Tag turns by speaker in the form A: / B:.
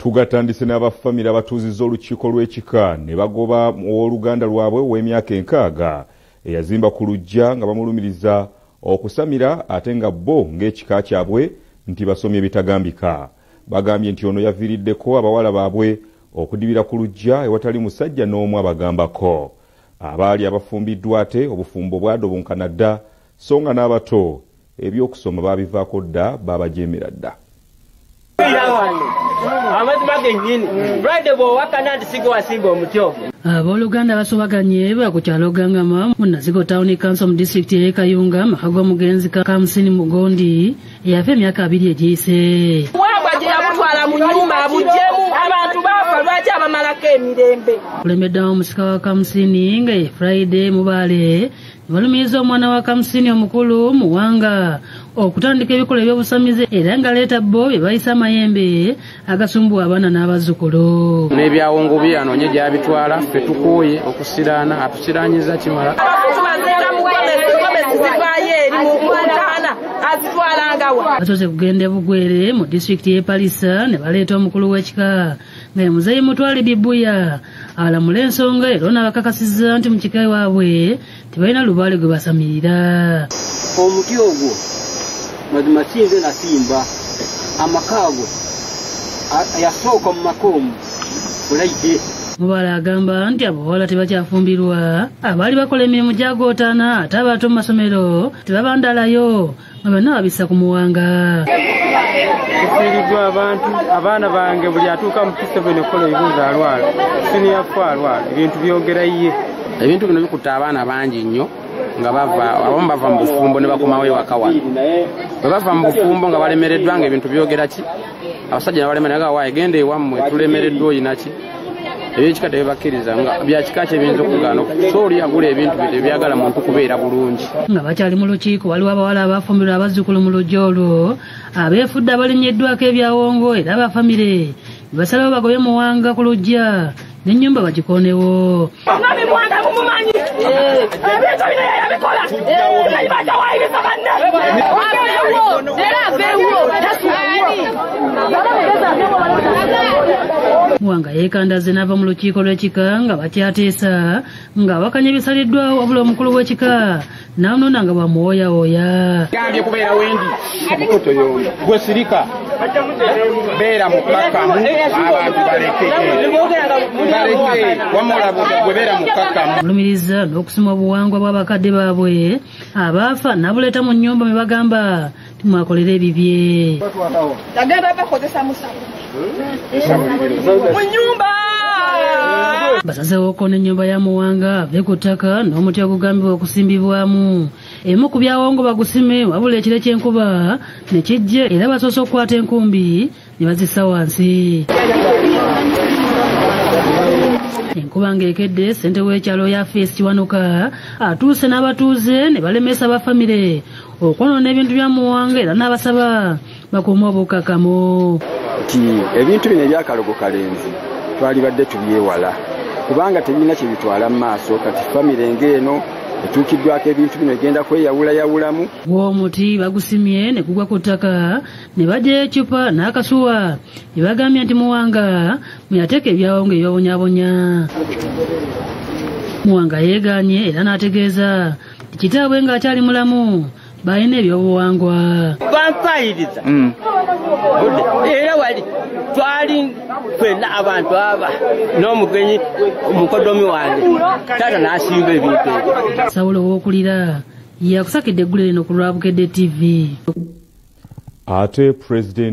A: Tugatandise n'abafamire abatuuzizza olukiiko lw'ekika ne bagoba owooluganda lwabwe ow'emyaka 60 eyazimba ku luggya nga bamulumiriza okusamira ate nga bo ng'ekika kyabwe nti basomye ebitagambika. Bagambye nti ono yaviiriddeko abawala baabwe okudibira ku luggya ewatali musajja n'omu abagambako. Abaali abafumbiddwa ate obufumbo bwadobonkana dda, so nga n'abato ebyokusoma babivaako dda, babajeemera dda.
B: Abooluganda basobaganye ba ku kyalo Gangama mu Nazigo Town Council mu disitulikiti y'e Kayunga, maka g'omugenzi Kamusini Mugondi eyafa emyaka 2 egiyise.
C: Wabwa gye yamutwala mu nnyumba abuggyemu, abantu baafa lwaki abamalako emirembe.
B: Kulembeddwamu omusika wa Kamusini nga ye Friday Mubale ne balumiriza omwana wa Kamusini omukulu Muwanga okutandika ebikolwa eby'obusamize era ng'aleeta bo bye bayisa amayembe agasumbuwa abaana n'abazzukulu.
D: N'ebyawongo bye anoonye gy'abitwala, ffe tukooye okusiraana, atusiraanyiza kimala.
B: Basoose kugenda e Bugwere mu disitulikiti y'e Palisa ne baleeta omukulu w'ekika nga ye Muzeeyi Mutwale Bibuya alamula ensonga era ono abakakasizza nti mu kika waabwe tebalina lubaale gwe basamirira.
E: Omuti ogwo mazima sinze nasimba, amaka ago yasooka mu maka omwo Bulaide.
B: Mubala agamba nti abawala tebakyafumbirwa, abaali bakola emirimu gyagootaana ate abato mu masomero tebabandalayo nga bonna babissa ku Muwanga.
F: Tufiiriddwa abantu, abaana bange buli atuuka mu P7 okukola ebibuuzo alwala, siniya 4 alwala, ebintu byogera ye.
D: Ebintu bino bikutta abaana bangi nnyo nga bava, abamu bava mu bufumbo ne bakomawo ewaka wano. Bwe bava mu bufumbo nga balemereddwa ng'ebintu byogera ki, abasajja ne balemera nga waaye genda ewammwe tulemereddwa oyina ki. Ebyekika tebibakkiriza nga bya kika kye biyinza okugaana, so oli agula ebintu bye tebyagala muntu kubeera bulungi.
B: Nga bakyali mu lukiiko waliwo abawala abafumbirwa abazzukulu mu luggya olwo abeefudde abalinnyiddwako ebyawongo era abafamire ne basalawo bagobe Muwanga ku luggya n'ennyumba bagikoonewo.
C: Mwami Muwanga mumumanyi, ebintu bino ye yabikola, batawayiriza banne. Era aveewo tasuubiri.
B: Muwanga yeekandaze n'ava mu lukiiko lw'ekika nga bakyateesa ng'awakanya ebisaliddwawo, wabula omukulu w'ekika n'amunoona nga bwamuwooyawooya.
D: Gambye kubeera wendi gwe sirika, beera mukkakkamu, abantu baleke wamulaba gwe beera mukkakkamu.
B: Mulumiriza n'okusima obuwangwa bw'abakadde baabwe abaafa n'abuleeta mu nnyumba mwe bagamba timwakolera ebibye.
C: Agenda bakozesa musawo mu nnyumba.
B: Basazeewoko n'ennyumba ya Muwanga ave ku ttaka n'omuti ogugambibwa okusimbibwamu. Emu ku byawongo bagusime, wabula ekire ky'enkuba ne kijja era basoose okukwata enkumbi ne bazissa wansi. Enkuba ng'ekedde, ssentebe w'ekyalo Yafesi Kiwanuka atuuse n'abatuuze ne balemesa abafamire okwonoona ebintu bya Muwanga era n'abasaba bakuume obukkakkamu.
G: Nti ebintu bino ebyakalogo kalenzi twalibadde tubyewala kubanga tebirina kye bitwala mu maaso. Kati famire ng'eno etuukiddwako ebintu bino egenda kweyawulayawulamu.
B: Omuti bagusimye ne gugwa ku ttaka ne baggyayo eccupa n'akasuwa ne bagambye nti Muwanga mwe yateeka ebyawongo ebyabonyabonya. Muwanga yeegaanye era n'ategeeza nti kitaabwe ng'akyali mulamu balina ebyobuwangwa.
E: Bampayiriza era wali twali ffenna abantu aba n'omugenyi omukodomi wange taata n'asimba ebintu ebyo.
B: Sawulo Wookulira yakusakidde eggulire lino ku lwa Bukedde TV.
A: Ate President